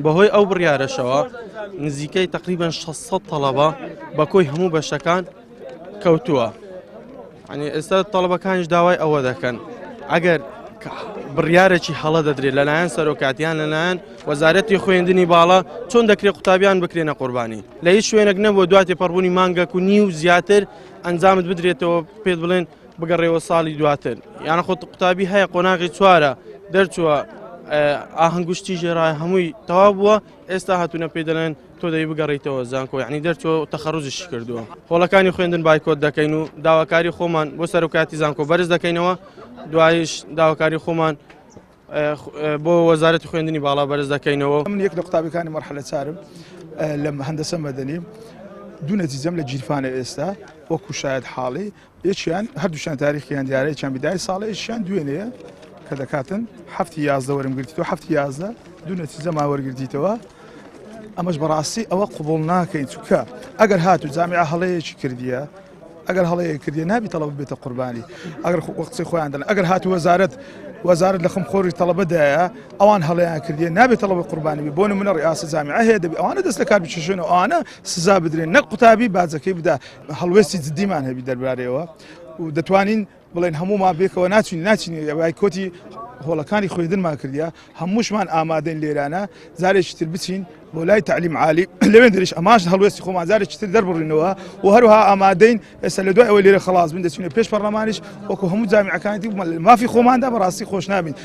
بەهۆی ئەو بڕیارەشەوە نزیکەی تقریبان 600 تەڵەبە بە کۆی هەموو بەشەکان کەوتووە. ینی ئێستا تەڵەبەکانیش داوای ئەوە دەکەن ئەگەر بڕیارێکی هەڵە دەدرێت لەلایەن سەرۆکاتیان لەلایەن وەزارەتی خوێندنی باڵا چۆن دەکرێت قوتابیان بکرێنە قوربانی لە هیچ شوێنێک نەبووە دوای تێپەڕبوونی مانگەک و نیو زیاتر ئەنجامت بدرێتەوە پێت بڵێن بگەڕێەوە ساڵی دواتر یانە خۆت قوتابی هەیە قۆناغی چوارە دەرچووە ئاهەنگشتی ژێرای هەمووی تەواو بووە ئێستا هاتوونە پێی دەڵێن تۆ دەی بگەڕیتەوە زانکۆ یعنی دەرچوە تەخەڕوجیشی کردووە هۆڵەکانی خوێندن بایکۆت دەکەین و داواکاری خۆمان بۆ سەرۆکاتی زانکۆ بەرز دەکەینەوە دوایش داواکاری خۆمان بۆ وەزارەتی خوێندنی باڵا بەرز دەکەینەوە. من یەک لە قوتابیەکانی مەرحەلە چارم لە هەندەسە مەدەنی دوو نەتیجەم لە گیرفانە ئێستا وەکو شاید حاڵی یەکیان هەردووشیان تاریخیان دیارە یەکیان بدای ساڵە یەکیان دوێنێیە کە دەکاتن هەفتی 11 وەرم گرتیتەوە هەفتی 11 دوو نەتیجەمان وەرگرتیتەوە ئەمەش بەڕاستی ئەوە قوبول ناکەین چونکە ئەگەر هاتوو جامیعە هەڵەیەکی کردیە ئەگەر هەڵەیە کردیە نابی تەڵەبە بێتە قوربانی ئەگەر قسەی خۆیان دەن ئەگەر هاتوو وەزارەت وەزارەت لە خەم خۆری تەڵەبەدایە ئەوان هەڵەیان کردیە نابێت تەڵەبە قوربانی بێ بۆ نمونە ڕیاسە جامیعە هەیە دەبی ئەوانە دەست لە کار بکێشن و ئەوانە سزا بدرێن نەک قوتابی باجەکەی بدا هەڵوێستی جدیمان هەبی دەربارەیەوە و دەتوانین بڵێن هەمومان بێکەوە ناچین ناچین بایکۆتی هۆڵەکانی خوێندنمان کردیا هەمووشمان ئامادەین لێرانە جارێکی تر بچین بۆ لای تعلیم عالی لەوێن دەریش ئەماش هەڵوێستی خۆمان جارێکی تر دەربڕینەوە و هەروها ئامادەین ئێستا لە دوای ئەوەی لێرە خلاص بین دەچینە پێش پەرلەمانیش وەکو هەموو جامیعەکانی مافی خۆماندا بەڕاستی خۆش نابین.